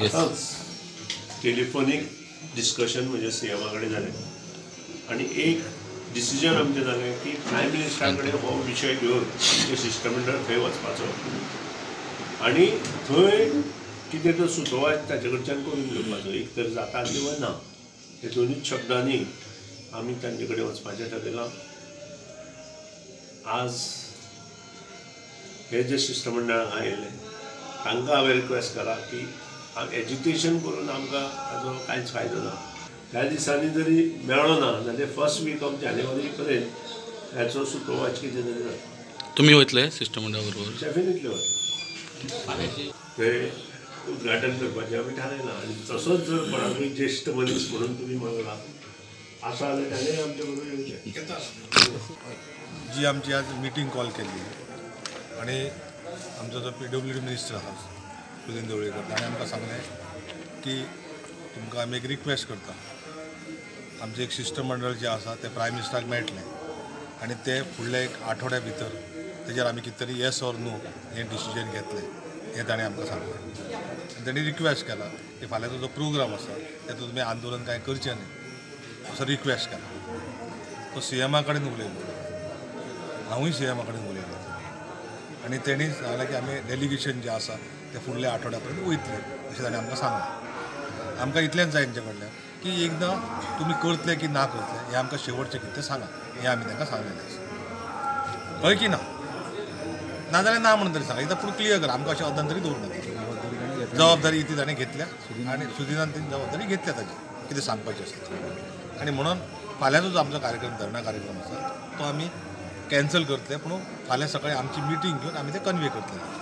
आतांच टेलिफोनीक डिस्कशन म्हजें सीएमा कडेन जालें आनी एक डिसिजन आमचें जालें की प्रायम मिनिस्टरा कडेन हो विशय घेवन आमचें शिश्टमंडळ थंय वचपाचो आनी थंय कितें तो सुचोवा ताचे कडच्यान करून घेवपाचो, एक तर जाता किंवा ना हे दोनूच शब्दांनी आमी तांचे कडेन वचपाचें थारयलां. आज हे जे शिश्टमंडळ हांगा येयलें तांकां हांवें रिक्वेस्ट केला की एजिटेशन करून आमकां ताजो कांयच फायदो ना. त्या दिसांनी जरी मेळ्ळो ना जाल्यार फर्स्ट वीक ऑफ जानेवारी पर्यंत हाचो सुटोवाच कितें तरी जाता. तुमी वयतले शिश्टमंडळा बरोबर? डेफिनेटली वतले. ते उद्घाटन करपाचें आमी थारायलां आनी तसोच जर कोणाकूय ज्येश्ठ मनीस म्हणून तुमी मागला आसा जाल्यार ताणें आमचे बरोबर येवचें. जी आमची आज मिटींग कॉल केल्ली आनी आमचो जो पीडब्ल्यूडी मिनिस्टर आसा सुदिन ढवळीकर ताणें आमकां सांगलें की तुमकां आमी एक रिक्वेस्ट करता, आमचें एक शिश्टमंडळ जें आसा तें प्रायम मिनिस्टराक मेळटलें आनी ते फुडल्या एक आठवड्या भितर तेजेर आमी कितें तरी येस ऑर नो हें डिसिजन घेतलें हें ताणें आमकां सांगलें. आनी ताणें रिक्वेस्ट केला की फाल्यांचो जो प्रोग्राम आसा तेतूंत तुमी आंदोलन कांय करचें न्ही असो रिक्वेस्ट केला. तो सीएमा कडेन उलयलो, हांवूय सीएमा कडेन उलयलो आनी तेणी सांगलें की आमी डेलिगेशन जें आसा तें फुडल्या आठवड्या पर्यंत वयतलें अशें ताणें आमकां सांगलें. आमकां इतलेंच जाय तेंचे कडल्यान की एकदां तुमी करतले की ना करतले हें आमकां शेवटचें कितें तें सांगा हें आमी तांकां सांगलेलें आसा. हय की ना, नाजाल्यार ना म्हणून तरी सांगा, एकदां पूण क्लियर करा, आमकां अशें अदन तरी दवरूं नाका. जबाबदारी ती ताणें घेतल्या आनी सुदिनान ती जबाबदारी घेतल्या ताजी कितें सांगपाचें आसा. आनी म्हणून फाल्यांचो जो आमचो कार्यक्रम धरणा कार्यक्रम आसा तो आमी कॅन्सल करतले, पूण फाल्यां सकाळी आमची मिटींग घेवन आमी ते कन्वे करतले.